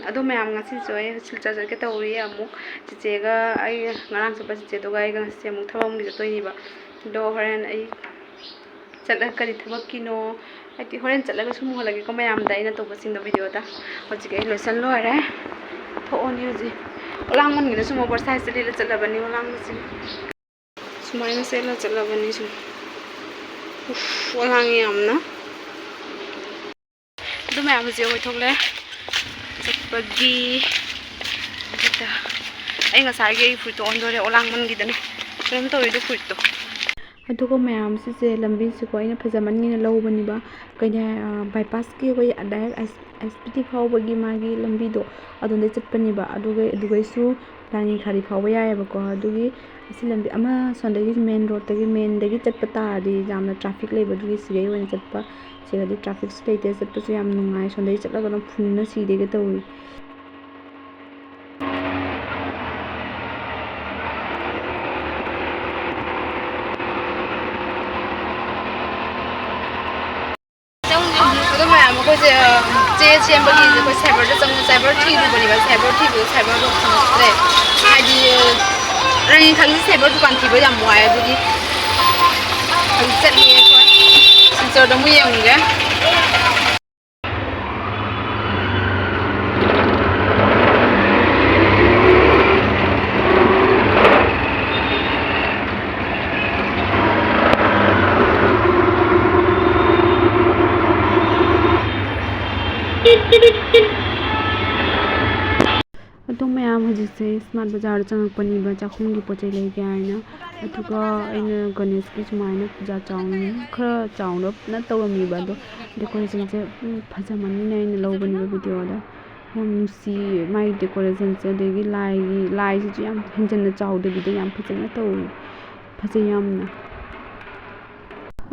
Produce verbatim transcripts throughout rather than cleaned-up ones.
ꯑꯗꯣ ꯃꯌꯥꯝ, ꯉꯁꯤꯁꯨ ꯑꯩ ꯁꯤꯜꯆꯔ ꯆꯠꯀꯦ ꯇꯧꯔꯤ ꯑꯃꯨꯛ꯫ ꯆꯤꯆꯦꯒ, ꯑꯩ ꯉꯔꯥꯡ ꯆꯠꯄ ꯆꯤꯆꯦꯗꯨꯒ ꯑꯩꯒ ꯉꯁꯤ ꯑꯃꯨꯛ ꯊꯕꯛ ꯑꯃꯒꯤ ꯆꯠꯇꯣꯏꯅꯦꯕ꯫ ꯑꯗꯣ ꯍꯣꯔꯦꯟ ꯑꯩ ꯆꯠꯂꯒ ꯀꯔꯤ ꯊꯕꯛꯀꯤꯅꯣ, ꯍꯥꯏꯗꯤ ꯍꯣꯔꯦꯟ ꯆꯠꯂꯒ ꯁꯨꯝ ꯎꯍꯜꯂꯒꯦꯀꯣ ꯃꯌꯥꯝꯗ ꯑꯩꯅ ꯇꯧꯕꯁꯤꯡꯗꯣ ꯚꯤꯗꯤꯑꯣꯗ꯫ ꯍꯧꯖꯤꯛ ꯑꯩ ꯂꯣꯏꯁꯟ ꯂꯣꯏꯔꯦ, ꯊꯣꯛꯑꯅꯤ ꯍꯧꯖꯤꯛ꯫ ꯑꯣꯂꯥꯡꯃꯟꯒꯤꯗ ꯁꯨꯝ ꯑꯣꯚꯔ ꯁꯥꯏꯖꯇ ꯂꯤꯠꯂ ꯆꯠꯂꯕꯅꯤ ꯑꯣꯂꯥꯡꯕꯁꯤꯒ꯫ ꯁꯨꯃꯥꯏꯅ ꯁꯦꯠꯂ ꯆꯠꯂꯕꯅꯤ ꯁꯨꯝ꯫ ꯎꯐ, ꯑꯣꯂꯥꯡꯉꯦ ꯌꯥꯝꯅ꯫ ꯑꯗꯨ ꯃꯌꯥꯝ ꯍꯧꯖꯤꯛ ꯑꯩꯈꯣꯏ ꯊꯣꯛꯂꯛꯑꯦ ꯆꯠꯄꯒꯤ꯫ ꯑꯗꯨꯗ ꯑꯩ ꯉꯁꯥꯏꯒꯤ ꯑꯩ ꯐꯨꯔꯤꯠꯇꯣ ꯑꯣꯟꯗꯣꯔꯦ, ꯑꯣꯂꯥꯡꯃꯟꯒꯤꯗꯅ ꯀꯩꯅꯣꯝ ꯇꯧꯔꯤꯗꯣ ꯐꯨꯔꯤꯠꯇꯣ꯫ ꯑꯗꯨꯒ ꯃꯌꯥꯝꯁꯤꯁꯦ ꯂꯝꯕꯤꯁꯤꯀꯣ ꯑꯩꯅ ꯐꯖꯃꯟꯒꯤꯅ ꯂꯧꯕꯅꯦꯕ꯫ ꯀꯩꯅꯣ ꯍꯥꯏ, ꯕꯥꯏꯄꯥꯁꯀꯤ ꯑꯩꯈꯣꯏ ꯗꯥꯏꯔꯦꯛ ꯑꯦꯁ ꯄꯤ ꯇꯤ ꯐꯥꯎꯕꯒꯤ ꯃꯥꯒꯤ ꯂꯝꯕꯤꯗꯣ ꯑꯗꯣꯝꯗꯩ ꯆꯠꯄꯅꯦꯕ꯫ ꯑꯗꯨꯒ ꯑꯗꯨꯒꯩꯁꯨ ꯂꯥꯡꯉꯤꯈꯥꯔꯤ ꯐꯥꯎꯕ ꯌꯥꯏꯑꯕꯀꯣ꯫ ꯑꯗꯨꯒꯤ ꯑꯁꯤ ꯂꯝꯕꯤ ꯑꯃ ꯁꯣꯝꯗꯒꯤ ꯃꯦꯟ ꯔꯣꯗꯇꯒꯤ, ꯃꯦꯟꯗꯒꯤ ꯆꯠꯄ ꯇꯥꯔꯗꯤ ꯌꯥꯝꯅ ꯇ꯭ꯔꯥꯐꯤꯛ ꯂꯩꯕ, ꯑꯗꯨꯒꯤ ꯁꯤꯗꯩ ꯑꯣꯏꯅ ꯆꯠꯄ꯫ ꯁꯤꯗꯗꯤ ꯇ꯭ꯔꯥꯐꯤꯛꯁꯨ ꯂꯩꯇꯦ, ꯆꯠꯄꯁꯨ ꯌꯥꯝ ꯅꯨꯡꯉꯥꯏ꯫ ꯁꯣꯝꯗꯒꯤ ꯆꯠꯂꯒꯅ ꯐꯨꯟꯅ ꯁꯤꯗꯦꯒ ꯇꯧꯏ꯫ ꯑꯗꯣ ꯃꯌꯥꯝ, ꯑꯩꯈꯣꯏꯁꯦ, ꯑ, ꯆꯦ ꯁꯦꯝꯕꯒꯤ ꯑꯩꯈꯣꯏ ꯁꯥꯏꯕꯔꯗ ꯆꯪꯉ ꯁꯥꯏꯕꯔ ꯊꯤꯔꯨꯕꯅꯦꯕ꯫ ꯁꯥꯏꯕꯔ ꯊꯤꯕꯗꯣ ꯁꯥꯏꯕꯔꯗꯣ ꯐꯪꯉꯛꯇ꯭ꯔꯦ꯫ ꯍꯥꯏꯗꯤ, ꯑ, ꯔꯪꯒꯤ ꯈꯪꯗꯦ, ꯁꯥꯏꯕꯔ ꯗꯨꯀꯥꯟ ꯊꯤꯕ ꯌꯥꯝ ꯋꯥꯏ꯫ ꯑꯗꯨꯒꯤ ꯍꯧꯖꯤꯛ ꯆꯠꯂꯤ ꯑꯩꯈꯣꯏ꯫ ꯁꯤꯜꯆꯔꯗ ꯑꯃꯨꯛ ꯌꯦꯡꯉꯨꯒꯦ꯫ ꯑꯗꯣ ꯃꯌꯥꯝ, ꯍꯧꯖꯤꯛꯁꯦ ꯁ꯭ꯃꯥꯔꯠ ꯕꯖꯥꯔꯗ ꯆꯪꯉꯛꯄꯅꯦꯕ, ꯆꯥꯛꯈꯨꯝꯒꯤ ꯄꯣꯠ ꯆꯩ ꯂꯩꯒꯦ ꯍꯥꯏꯅ꯫ ꯑꯗꯨꯒ ꯑꯩꯅ ꯒꯅꯦꯁꯀꯤ ꯁꯨꯃꯥꯏꯅ ꯄꯨꯖꯥ ꯆꯥꯎꯅ, ꯈꯔ ꯆꯥꯎꯔꯞꯅ ꯇꯧꯔꯝꯃꯦꯕ, ꯑꯗꯣ ꯗꯦꯀꯣꯔꯦꯁꯟꯁꯦ, ꯎꯝ, ꯐꯖꯃꯟꯅꯤꯅ ꯑꯩꯅ ꯂꯧꯕꯅꯦꯕ ꯚꯤꯗꯤꯑꯣꯗ꯫ ꯌꯥꯝ ꯅꯨꯡꯁꯤ ꯃꯥꯒꯤ ꯗꯦꯀꯣꯔꯦꯁꯟꯁꯦ, ꯑꯗꯒꯤ ꯂꯥꯏꯒꯤ, ꯂꯥꯏꯁꯤꯁꯨ ꯌꯥꯝ ꯍꯦꯟꯖꯟꯅ ꯆꯥꯎꯗꯕꯤꯗ ꯌꯥꯝ ꯐꯖꯅ ꯇꯧꯋꯦ, ꯐꯖꯩ ꯌꯥꯝꯅ꯫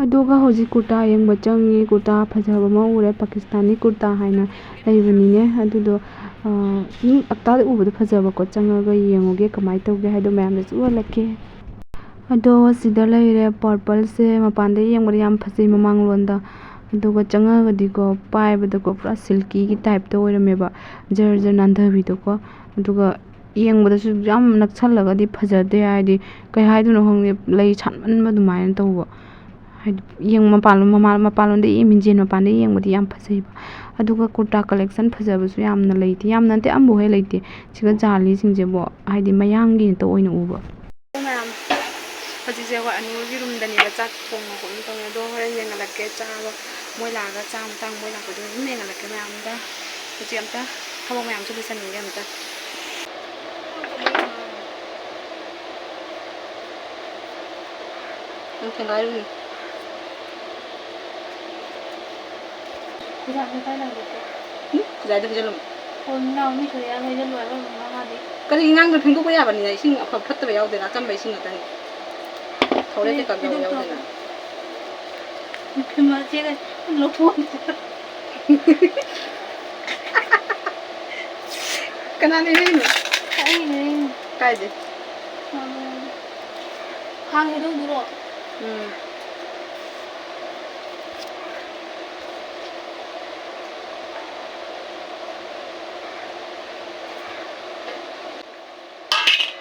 ꯑꯗꯨꯒ ꯍꯧꯖꯤꯛ ꯀꯨꯔꯇꯥ ꯌꯦꯡꯕ ꯆꯪꯉꯦ꯫ ꯀꯨꯔꯇꯥ ꯐꯖꯕ ꯑꯃ ꯎꯔꯦ, ꯄꯥꯀꯤꯁꯇꯥꯅꯤ ꯀꯨꯔꯇꯥ ꯍꯥꯏꯅ ꯂꯩꯕꯅꯤꯅꯦ꯫ ꯑꯗꯨꯗꯣ, ꯑ, ꯃꯤ ꯑꯇꯥꯗ ꯎꯕꯗꯣ ꯐꯖꯕꯀꯣ, ꯆꯪꯉꯒ ꯌꯦꯡꯉꯨꯒꯦ ꯀꯃꯥꯏꯅ ꯇꯧꯒꯦ ꯍꯥꯏꯗꯣ ꯃꯌꯥꯝꯗꯁꯨ ꯎꯍꯜꯂꯛꯀꯦ꯫ ꯑꯗꯣ ꯁꯤꯗ ꯂꯩꯔꯦ, ꯄꯔꯄꯜꯁꯦ ꯃꯄꯥꯟꯗ ꯌꯦꯡꯕꯗ ꯌꯥꯝ ꯐꯖꯩ, ꯃꯃꯥꯡꯂꯣꯝꯗ꯫ ꯑꯗꯨꯒ ꯆꯪꯉꯛꯑꯒꯗꯤꯀꯣ, ꯄꯥꯏꯕꯗꯀꯣ ꯄꯨꯔꯥ ꯁꯤꯜꯀꯤꯒꯤ ꯇꯥꯏꯞꯇ ꯑꯣꯏꯔꯝꯃꯦꯕ, ꯖꯔ ꯖꯔ ꯅꯥꯟꯊꯕꯤꯗꯣꯀꯣ꯫ ꯑꯗꯨꯒ ꯌꯦꯡꯕꯗꯁꯨ ꯌꯥꯝ ꯅꯛꯁꯜꯂꯒꯗꯤ ꯐꯖꯗꯦ, ꯍꯥꯏꯗꯤ ꯀꯩ ꯍꯥꯏꯗꯣꯏꯅꯣ ꯈꯪꯗꯦ, ꯂꯩ ꯁꯥꯠꯃꯟꯕ ꯑꯗꯨꯃꯥꯏꯅ ꯇꯧꯕ꯫ ꯍꯥꯏꯗꯤ ꯌꯦꯡ-, ꯃꯄꯥꯟꯂꯣꯝ, ꯃꯃꯥ-, ꯃꯄꯥꯟꯂꯣꯝꯗ ꯌꯦꯡ-, ꯃꯤꯡꯖꯦꯜ ꯃꯄꯥꯟꯗ ꯌꯦꯡꯕꯗꯤ ꯌꯥꯝ ꯐꯖꯩꯕ꯫ ꯑꯗꯨꯒ ꯀꯨꯔꯇꯥ ꯀꯂꯦꯛꯁꯟ ꯐꯖꯕꯁꯨ ꯌꯥꯝꯅ ꯂꯩꯇꯦ, ꯌꯥꯝꯅ ꯅꯠꯇꯦ, ꯑꯝꯐꯥꯎ ꯍꯦꯛ ꯂꯩꯇꯦ꯫ ꯁꯤꯒ ꯖꯥꯂꯤꯁꯤꯡꯁꯦꯕꯣ, ꯍꯥꯏꯗꯤ ꯃꯌꯥꯡꯒꯤ ꯉꯥꯛꯇ ꯑꯣꯏꯅ ꯎꯕ꯫ ꯃꯌꯥꯝ, ꯍꯧꯖꯤꯛꯁꯦ ꯑꯩꯈꯣꯏ ꯑꯅꯨꯒꯤ ꯔꯨꯝꯗꯅꯦꯕ ꯆꯥꯛ ꯊꯣꯡꯕ ꯈꯣꯠꯅ ꯇꯧꯅꯤ, ꯑꯗꯣ ꯍꯣꯔꯦꯟ ꯌꯦꯡꯍꯜꯂꯛꯀꯦ꯫ ꯆꯥꯕ ꯃꯣꯏ ꯂꯥꯛꯑꯒ ꯆꯥ ꯃꯇꯥꯡ ꯃꯣꯏ ꯂꯥꯛꯄꯗꯣ ꯑꯗꯨꯝ ꯌꯦꯡꯍꯜꯂꯛꯀꯦ ꯃꯌꯥꯝꯗ꯫ ꯍꯧꯖꯤꯛ ꯑꯝꯇ ꯊꯕꯛ ꯃꯌꯥꯝꯁꯨ ꯂꯣꯏꯁꯟꯈꯤꯒꯦ ꯑꯝꯇ꯫ ꯅꯪ ꯊꯦꯡꯒꯥꯏꯔꯨꯅꯨ꯫ ꯈꯨꯖꯥꯏꯗꯣ ꯀꯥꯏ ꯂꯪꯗꯣꯏꯕ? ꯎꯝ? ꯈꯨꯖꯥꯏꯗꯣ ꯍꯩꯖꯜꯂꯝꯃꯣ꯫ ꯑꯣ, ꯅꯅꯥꯎ ꯃꯤ ꯁꯣꯔꯤꯌꯥ ꯍꯩꯖꯜꯂꯣ ꯍꯥꯏꯕ ꯑꯃ ꯃꯥꯗꯤ꯫ ꯀꯔꯤ ꯑꯉꯥꯡꯗꯣ ꯐꯦꯡꯗꯣꯛꯄ ꯌꯥꯕꯅꯤꯅ, ꯏꯁꯤꯡ ꯑꯐ-, ꯐꯠꯇꯕ ꯌꯥꯎꯗꯦꯅ, ꯑꯆꯝꯕ ꯏꯁꯤꯡ ꯉꯥꯛꯇꯅꯤ꯫ ꯊꯧꯔꯦ ꯀꯩꯀꯥ ꯌꯥꯎ-, ꯐꯦꯡꯗꯣꯛꯇ꯭ꯔꯣ? ꯌꯥꯎꯗꯦꯅ꯫ ꯅꯨꯄꯤ ꯃꯆꯦꯒ ꯂꯧꯊꯣꯛꯑꯣ꯫ ꯀꯅꯥꯅ ꯍꯩꯔꯤꯅꯣ? ꯑꯩꯅ ꯍꯩꯔꯤꯅꯤ꯫ ꯀꯥꯏꯗꯩ? ꯑꯥ, ꯈꯥꯡ ꯍꯩꯗꯧꯗꯨꯔꯣ? ꯎꯝ꯫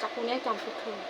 ꯆꯥꯛꯈꯨꯝꯅꯦ ꯆꯥꯝꯐꯨꯠ ꯊꯣꯡꯉꯤ꯫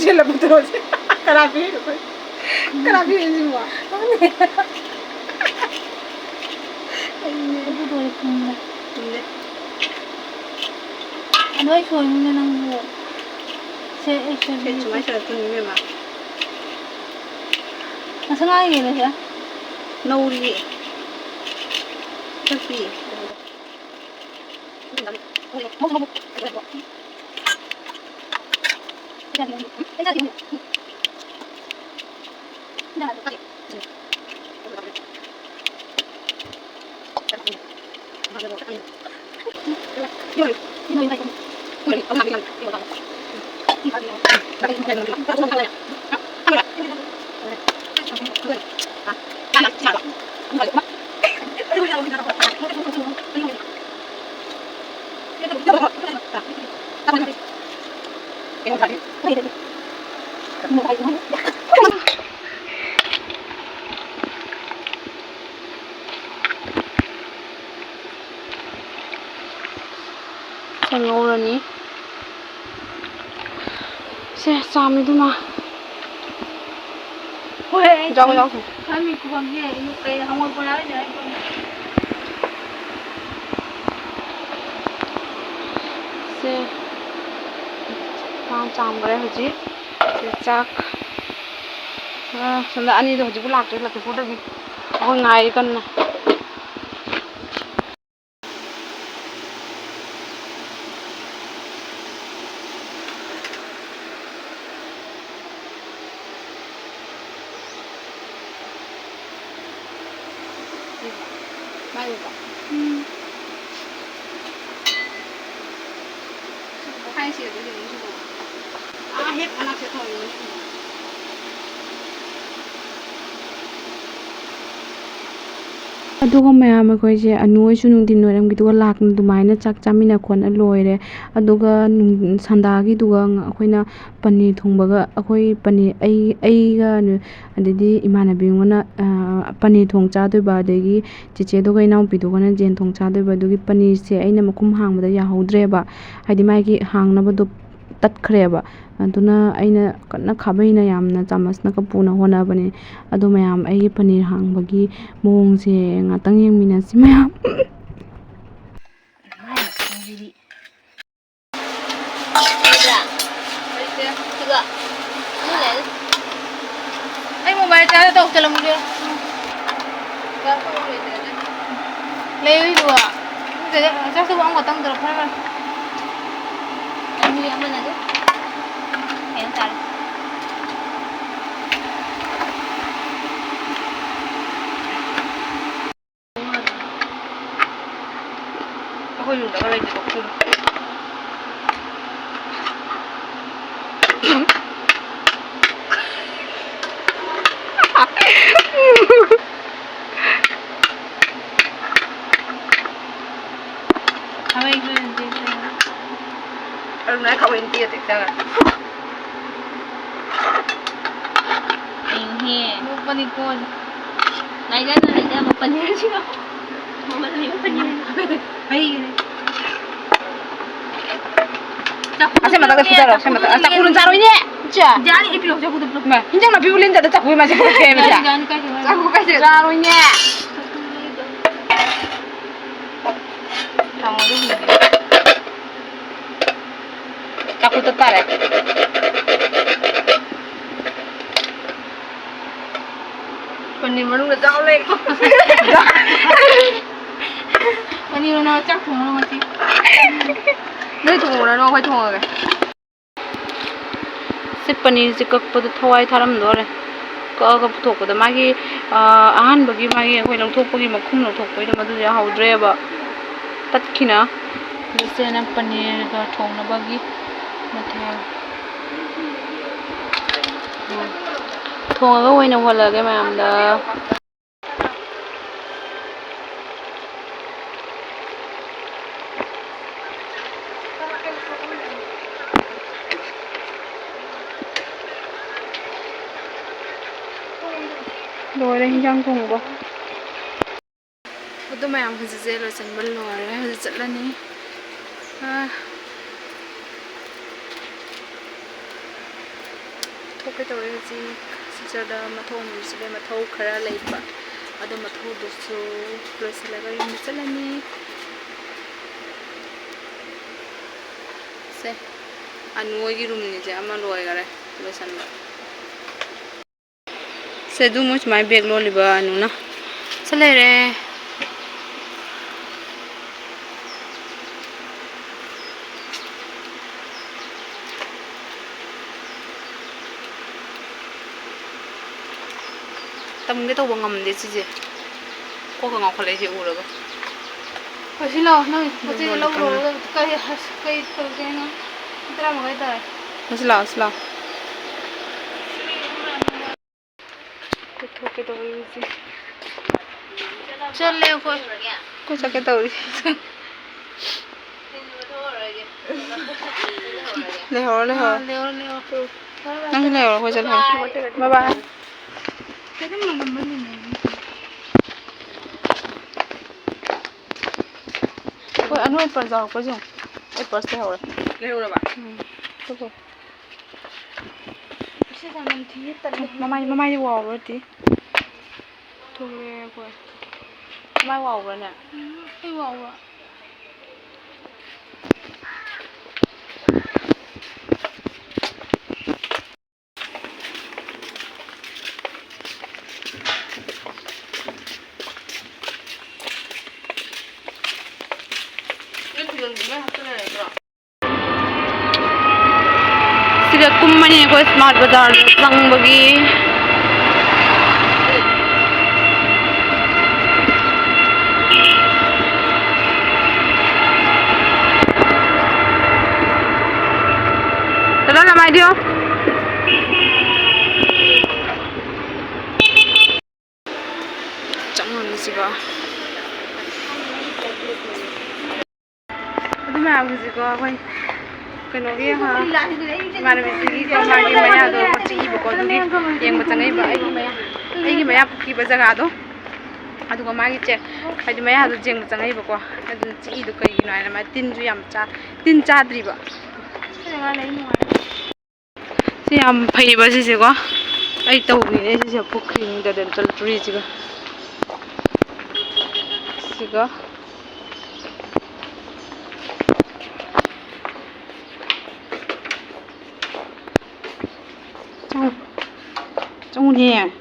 ꯆꯦꯜꯂꯕ ꯇꯧꯔꯁꯦ꯫ ꯀꯅꯥ ꯄꯤꯔꯤꯅꯣ ꯑꯩꯈꯣꯏ? ꯀꯅꯥ ꯄꯤꯔꯤꯅꯣ ꯁꯤꯕꯣ? ꯈꯪꯗꯦ꯫ ꯑꯩꯅꯦ꯫ ꯑꯗꯨꯗꯣ ꯑꯩ ꯈꯪꯉꯦ꯫ ꯈꯪꯗꯦ꯫ ꯂꯣꯏ ꯁꯣꯏꯅꯤꯅꯦ ꯅꯪꯕꯨ꯫ ꯁꯦ, ꯑꯩ ꯁꯦ, ꯁꯣꯏꯕꯤꯒꯦ꯫ ꯁꯨꯃꯥꯏꯅ ꯁꯣꯏꯔꯛꯇꯣꯏꯅꯤ, ꯏꯕꯦꯝꯃ꯫ ꯉꯁꯪ ꯉꯥꯡꯉꯤꯅꯦ ꯁꯦ꯫ ꯅꯧꯔꯤꯌꯦ꯫ ꯆꯠꯄꯤ꯫ ꯁꯦ ꯉꯧꯔꯅꯤ꯫ ꯁꯦ ꯆꯥꯝꯃꯤꯗꯨꯅ꯫ ꯍꯣꯏ, ꯑꯩ ꯌꯥꯎ, ꯌꯥꯎ꯫ ꯈꯔ ꯃꯤꯠ ꯈꯨꯝꯒꯦ꯫ ꯀꯩ ꯍꯪꯉꯣꯏ ꯕꯣꯔꯥ ꯑꯣꯏꯅ ꯑꯩ ꯈꯨꯝꯒꯦ꯫ ꯁꯦ ꯉꯥ ꯆꯥꯝꯈ꯭ꯔꯦ ꯍꯧꯖꯤꯛ꯫ ꯁꯦ ꯆꯥꯛ꯫ ꯑ, ꯁꯣꯝꯗ ꯑꯅꯤꯗꯣ ꯍꯧꯖꯤꯛꯄꯨ ꯂꯥꯛꯇ꯭ꯔꯤ ꯂꯛꯈꯤꯄꯨꯔꯗꯒꯤ꯫ ꯑꯩꯈꯣꯏ ꯉꯥꯏꯔꯤ ꯀꯟꯅ꯫ ꯎꯝ꯫ ꯑꯗꯨꯒ ꯃꯌꯥꯝ ꯑꯩꯈꯣꯏꯁꯦ ꯑꯅꯨ ꯍꯣꯏꯁꯨ ꯅꯨꯡꯊꯤꯟ ꯋꯥꯏꯔꯝꯒꯤꯗꯨꯒ ꯂꯥꯛꯇꯅ ꯑꯗꯨꯃꯥꯏꯅ ꯆꯥꯛ ꯆꯥꯃꯤꯟꯅ ꯈꯣꯠꯅ ꯂꯣꯏꯔꯦ꯫ ꯑꯗꯨꯒ ꯅꯨꯡ-, ꯁꯟꯗꯥꯒꯤꯗꯨꯒ ꯑꯩꯈꯣꯏꯅ ꯄꯅꯤꯔ ꯊꯣꯡꯕꯒ, ꯑꯩꯈꯣꯏ ꯄꯅꯤꯔ, ꯑꯩ, ꯑꯩꯒ ꯅꯨ-, ꯑꯗꯩꯗꯤ ꯏꯃꯥꯟꯅꯕꯤ ꯑꯃꯒꯅ, ꯑ, ꯄꯅꯤꯔ ꯊꯣꯡ ꯆꯥꯗꯣꯏꯕ, ꯑꯗꯒꯤ ꯆꯦꯆꯦꯗꯨꯒ ꯏꯅꯥꯎꯄꯤꯗꯨꯒꯅ ꯌꯦꯟ ꯊꯣꯡ ꯆꯥꯗꯣꯏꯕ꯫ ꯑꯗꯨꯒꯤ ꯄꯅꯤꯔꯁꯦ ꯑꯩꯅ ꯃꯈꯨꯝ ꯍꯥꯡꯕꯗ ꯌꯥꯍꯧꯗ꯭ꯔꯦꯕ, ꯍꯥꯏꯗꯤ ꯃꯥꯒꯤ ꯍꯥꯡꯅꯕꯗꯣ ꯇꯠꯈ꯭ꯔꯦꯕ꯫ ꯑꯗꯨꯅ ꯑꯩꯅ ꯀꯟꯅ ꯈꯥꯕꯩꯅ ꯌꯥꯝꯅ ꯆꯥꯃꯁꯅ ꯀꯞꯄꯨꯅ ꯍꯣꯠꯅꯕꯅꯦ꯫ ꯑꯗꯣ ꯃꯌꯥꯝ ꯑꯩꯒꯤ ꯄꯅꯤꯔ ꯍꯥꯡꯕꯒꯤ ꯃꯑꯣꯡꯁꯦ ꯉꯥꯛꯇꯪ ꯌꯦꯡꯃꯤꯟꯅꯁꯤ ꯃꯌꯥꯝ꯫ ꯆꯥꯗ ꯇꯧ ꯆꯠꯂꯝꯒꯦ꯫ ꯂꯩꯔꯨꯏꯗꯨꯕꯣ꯫ ꯆꯥꯛꯇꯨꯕꯨ ꯑꯃꯈꯛꯇꯪ ꯇꯧꯔ ꯐꯔꯦ ꯐꯔꯦ꯫ ꯑꯅꯤ ꯑꯃꯅ ꯑꯗꯨꯝ ꯀꯩꯅꯣ ꯇꯥꯔꯦ꯫ ꯑꯩꯈꯣꯏ ꯌꯨꯝꯗꯒ ꯂꯩꯇꯦꯀꯣ ꯈꯨꯊꯨꯝ꯫ ꯈꯥꯕꯩ ꯈꯔ ꯅꯠꯇꯦ, ꯈꯔ꯫ ꯑꯗꯨꯅ ꯑꯩ ꯈꯥꯕꯩ ꯅꯠꯇꯦ, ꯇꯦꯛ ꯆꯥꯔꯦ꯫ ꯑꯩꯍꯦ꯫ ꯅꯣꯛꯄꯅꯤꯀꯣ꯫ ꯂꯥꯏꯖꯥꯅ ꯂꯩꯖꯕ ꯄꯅꯤꯔꯁꯤꯒ꯫ ꯃꯃꯜ ꯂꯩꯕ ꯄꯅꯤꯔ꯫ ꯍꯩ꯫ ꯑꯁꯦ ꯃꯊꯛꯇ ꯐꯨꯊꯔꯣ, ꯑꯁꯦ ꯃꯊꯛ-, ꯆꯥꯛꯈꯨꯝꯗ ꯆꯥꯔꯣꯏꯅꯦ꯫ ꯏꯆꯦ꯫ ꯌꯥꯅꯤ, ꯑꯩ ꯄꯤꯔꯛꯑꯣ, ꯆꯥꯛꯈꯨꯝꯗ ꯄꯤꯔꯛꯑꯣ꯫ ꯏꯃꯥ, ꯍꯤꯟꯖꯥꯡ ꯅꯥꯄꯤꯕꯨ ꯂꯦꯟꯖꯗ ꯆꯥꯛꯈꯨꯝ ꯃꯥꯁꯦ ꯄꯨꯔꯛꯀꯦ ꯍꯥꯏꯕ ꯏꯆꯦ꯫ ꯌꯥꯅꯤ, ꯀꯥꯏ ꯆꯠꯈ꯭ꯔꯤꯅꯣ? ꯆꯥꯛꯈꯨꯝ ꯀꯥꯏ ꯆꯠꯈ꯭ꯔꯤꯅꯣ? ꯆꯥꯔꯣꯏꯅꯦ꯫ ꯊꯝꯃꯣ ꯑꯗꯨꯝ꯫ ꯆꯥꯛꯈꯨꯝ ꯆꯠ ꯇꯥꯔꯦ꯫ ꯄꯅꯤꯔ ꯃꯅꯨꯡꯗ ꯆꯥꯎ ꯂꯩ꯫ ꯄꯅꯤꯔ ꯃꯅꯥꯎ ꯆꯥꯛ ꯊꯣꯡꯉꯔꯣꯏ ꯉꯁꯤ꯫ ꯅꯣꯏ ꯊꯣꯡꯉꯨꯔꯅꯨ, ꯑꯩꯈꯣꯏ ꯊꯣꯡꯉꯒꯦ꯫ ꯁꯤ ꯄꯅꯤꯔꯁꯤ ꯀꯛꯄꯗ ꯊꯋꯥꯏ ꯊꯥꯔꯝꯗꯣꯔꯦ꯫ ꯀꯛꯑꯒ ꯄꯨꯊꯣꯛꯄꯗ ꯃꯥꯒꯤ, ꯑ, ꯑꯍꯥꯟꯕꯒꯤ ꯃꯥꯒꯤ ꯑꯩꯈꯣꯏ ꯂꯧꯊꯣꯛꯄꯒꯤ ꯃꯈꯨꯝ ꯂꯧꯊꯣꯛꯄꯩꯗꯣ ꯃꯗꯨ ꯌꯥꯍꯧꯗ꯭ꯔꯦꯕ꯫ ꯇꯠꯈꯤꯅ꯫ ꯍꯧꯖꯤꯛꯁꯦ ꯑꯩꯅ ꯄꯅꯤꯔꯒ ꯊꯣꯡꯅꯕꯒꯤ ꯃꯊꯦꯜ꯫ ꯊꯣꯡꯉꯒ ꯑꯣꯏꯅ ꯎꯍꯜꯂꯒꯦ ꯃꯌꯥꯝꯗ꯫ ꯂꯣꯏꯔꯦ ꯍꯤꯟꯖꯥꯡ ꯊꯣꯡꯕ꯫ ꯑꯗꯨ ꯃꯌꯥꯝ ꯍꯧꯖꯤꯛꯁꯦ ꯂꯣꯏꯁꯤꯟꯕ ꯂꯣꯏꯔꯦ꯫ ꯍꯧꯖꯤꯛ ꯆꯠꯂꯅꯤ꯫ ꯑꯥ꯫ ꯊꯣꯛꯀꯦ ꯇꯧꯔꯦ ꯍꯧꯖꯤꯛ꯫ ꯁꯤꯜꯆꯔꯗ ꯃꯊꯧ ꯑꯃ ꯂꯣꯏꯁꯤꯜꯂꯦ, ꯃꯊꯧ ꯈꯔ ꯂꯩꯕ꯫ ꯑꯗꯨ ꯃꯊꯧꯗꯨꯁꯨ ꯂꯣꯏꯁꯤꯜꯂꯒ ꯌꯨꯝꯗ ꯆꯠꯂꯅꯤ꯫ ꯁꯦ, ꯑꯅꯨ ꯍꯣꯏꯒꯤ ꯔꯨꯝꯅꯤꯁꯦ ꯑꯃ ꯂꯣꯏꯈꯔꯦ ꯂꯣꯏꯁꯤꯟꯕ꯫ ꯁꯦ, ꯑꯗꯨ ꯃꯣꯏ ꯁꯨꯃꯥꯏꯅ ꯕꯦꯒ ꯂꯣꯜꯂꯤꯕ ꯑꯅꯨꯅ꯫ ꯁꯤ ꯂꯩꯔꯦ꯫ ꯇꯝꯒꯦ ꯇꯧꯕ ꯉꯝꯗꯦ ꯁꯤꯁꯦ꯫ ꯀꯣꯛꯀ ꯉꯥꯎꯈꯠꯂꯛꯏꯁꯦ ꯎꯔꯒ꯫ ꯍꯧꯖꯤꯛ ꯂꯥꯛꯑꯣ, ꯅꯪ ꯄꯣꯠ ꯆꯩꯗꯣ ꯂꯧꯔꯨꯔꯒ ꯀꯩ, ꯀꯩ ꯇꯧꯗꯣꯏꯅꯣ? ꯄꯨꯡ ꯇꯔꯥ ꯃꯈꯥꯏ ꯇꯥꯔꯦ꯫ ꯁꯤ ꯂꯥꯛꯑꯣ, ꯁꯤ ꯂꯥꯛꯑꯣ꯫ ꯄꯨꯊꯣꯛꯀꯦ ꯇꯧꯔꯤꯁꯦ꯫ ꯆꯠꯂꯦ ꯑꯩꯈꯣꯏ꯫ ꯑꯩꯈꯣꯏ ꯆꯠꯀꯦ ꯇꯧꯔꯤ꯫ ꯂꯩꯍꯧꯔꯣ, ꯂꯩꯍꯧꯔꯣ꯫ ꯑꯥ, ꯂꯩꯍꯧꯔꯣ, ꯂꯩꯍꯧꯔꯣ꯫ ꯅꯪꯁꯨ ꯂꯩꯍꯧꯔꯣ, ꯑꯩꯈꯣꯏ ꯆꯠꯂꯦ꯫ Bye bye꯫ ꯀꯩꯅꯣ ꯃꯅꯝ ꯑꯃ ꯅꯝꯃꯦ꯫ ꯍꯣꯏ, ꯑꯅꯣꯏ ꯄꯔꯁ ꯌꯥꯎꯔꯛꯄ꯭ꯔꯥ ꯌꯦꯡꯉꯣ꯫ ꯑꯩ ꯄꯔꯁ ꯂꯩꯍꯧꯔꯦ꯫ ꯂꯩꯍꯧꯔꯕ? ꯎꯝ꯫ ꯆꯠꯈꯣ꯫ ꯃꯃꯥꯏ, ꯃꯃꯥꯏꯗꯤ ꯋꯥꯎꯕ꯭ꯔꯗꯤ? ꯊꯣꯛꯂꯛꯑꯦ ꯑꯩꯈꯣꯏ꯫ ꯃꯃꯥꯏ ꯋꯥꯎꯕ꯭ꯔꯥꯅꯦ? ꯎꯝ, ꯑꯩ ꯋꯥꯎꯕ꯭ꯔꯥ? ꯁꯤꯗ ꯀꯨꯝꯕꯅꯤ ꯑꯩꯈꯣꯏ ꯁ꯭ꯃꯥꯔꯠ ꯕꯖꯥꯔꯗ ꯆꯪꯕꯒꯤ꯫ ꯆꯠꯂꯣ ꯅꯃꯥꯏꯗꯤꯌꯣ꯫ ꯆꯪꯉꯨꯅꯤ ꯁꯤꯒ꯫ ꯑꯗꯨ ꯃꯌꯥꯝꯒꯤꯁꯤꯀꯣ ꯑꯩꯈꯣꯏ ꯀꯩꯅꯣꯒꯤ, ꯍꯥ, ꯏꯃꯥꯟꯅꯕꯤꯁꯤꯒꯤꯀꯣ ꯃꯥꯒꯤ ꯃꯌꯥꯗꯣ ꯆꯤꯛꯏꯕꯀꯣ, ꯑꯗꯨꯒꯤ ꯌꯦꯡꯕ ꯆꯪꯉꯛꯏꯕ꯫ ꯑꯩꯒꯤ ꯃꯌꯥ, ꯑꯩꯒꯤ ꯃꯌꯥ ꯄꯨꯈꯤꯕ ꯖꯒꯥꯗꯣ, ꯑꯗꯨꯒ ꯃꯥꯒꯤ ꯆꯦ-, ꯍꯥꯏꯗꯤ ꯃꯌꯥꯗꯣ ꯌꯦꯡꯕ ꯆꯪꯉꯛꯏꯕꯀꯣ꯫ ꯑꯗꯨꯅ ꯆꯤꯛꯏꯗꯣ ꯀꯩꯒꯤꯅꯣ ꯍꯥꯏꯅ ꯃꯥ ꯇꯤꯟꯁꯨ ꯌꯥꯝ ꯆꯥ-, ꯇꯤꯟ ꯆꯥꯗ꯭ꯔꯤꯕ꯫ ꯁꯤ ꯌꯥꯝ ꯐꯩꯌꯦꯕ ꯁꯤꯁꯦꯀꯣ꯫ ꯑꯩ ꯇꯧꯕꯤꯅꯦ ꯁꯤꯁꯦ ꯄꯨꯈ꯭ꯔꯤꯅꯤꯗ ꯗꯦꯟꯇꯜ ꯇ꯭ꯔꯤꯁꯤꯒ꯫ ꯁꯤꯒ꯫ ꯆꯪꯉꯨ꯫ ꯆꯪꯉꯨꯅꯦ꯫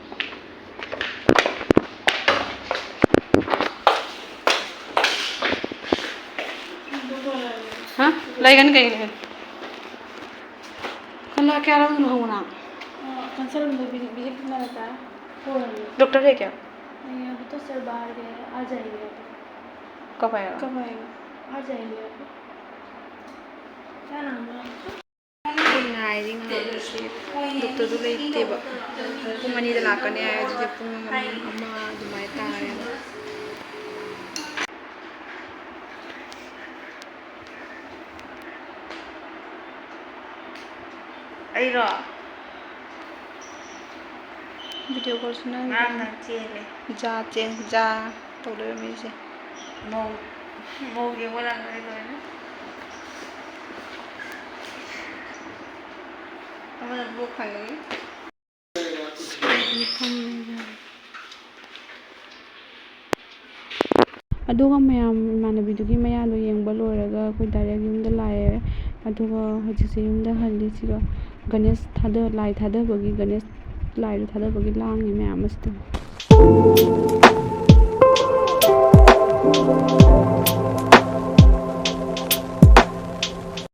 ꯂꯩꯒꯅꯤ ꯀꯩꯒꯤꯅꯣ? ꯀꯅꯥ ꯀꯌꯥꯔꯛ ꯂꯨꯍꯣꯡꯕꯅꯣ? ꯀꯟꯁꯜ ꯕꯤꯖꯤꯠ ꯅꯔꯀꯥ ꯍꯣꯏ꯫ ꯗꯣꯛꯇꯔ ꯍꯦ ꯀꯌꯥ? नहीं, अभी तो सर बाहर गए, आ जाएंगे अभी। कब आएगा? कब आएगा? आ जाएंगे अभी। क्या नाम है आपका? ꯉꯥꯏꯔꯤ ꯉꯥꯏꯔꯤꯁꯦ꯫ ꯗꯣꯛꯇꯔꯗꯨ ꯂꯩꯇꯦꯕ꯫ ꯄꯨꯡ ꯑꯅꯤꯗ ꯂꯥꯛꯀꯅꯤ ꯍꯥꯏ, ꯑꯗꯨꯗꯤ ꯄꯨꯡ ꯑꯃ, ꯑꯃ ꯑꯗꯨꯃꯥꯏꯅ ꯇꯥꯔꯦꯕ꯫ ꯑꯩꯔꯣ? ꯚꯤꯗꯤꯑꯣ ꯀꯣꯜꯁꯤꯅ ꯉꯔꯥꯡ ꯅꯪ ꯆꯦꯜꯂꯦ꯫ ꯖꯥ ꯆꯦꯟ, ꯖꯥ ꯇꯧ ꯂꯩꯔꯝꯃꯤꯁꯦ꯫ ꯃꯧ, ꯃꯧ ꯌꯦꯡꯕ ꯂꯥꯛꯅꯔꯦ ꯂꯣꯏꯅ꯫ ꯑꯃꯅ ꯕ꯭ꯂꯣꯛ ꯊꯥꯡꯒꯠꯂꯤ꯫ ꯑꯗꯨꯒ ꯃꯌꯥꯝ ꯏꯃꯥꯟꯅꯕꯤꯗꯨꯒꯤ ꯃꯌꯥꯗꯣ ꯌꯦꯡꯕ ꯂꯣꯏꯔꯒ ꯑꯩꯈꯣꯏ ꯗꯥꯏꯔꯦꯛ ꯌꯨꯝꯗ ꯂꯥꯛꯑꯦ꯫ ꯑꯗꯨꯒ ꯍꯧꯖꯤꯛꯁꯦ ꯌꯨꯝꯗ ꯍꯜꯂꯤ꯫ ꯁꯤꯒ ꯒꯅꯦꯁ ꯊꯥꯗ-, ꯂꯥꯏ ꯊꯥꯗꯕꯒꯤ, ꯒꯅꯦꯁ ꯂꯥꯏꯗꯣ ꯊꯥꯗꯕꯒꯤ ꯂꯥꯡꯉꯤ ꯃꯌꯥꯝ ꯑꯁꯤꯗ꯫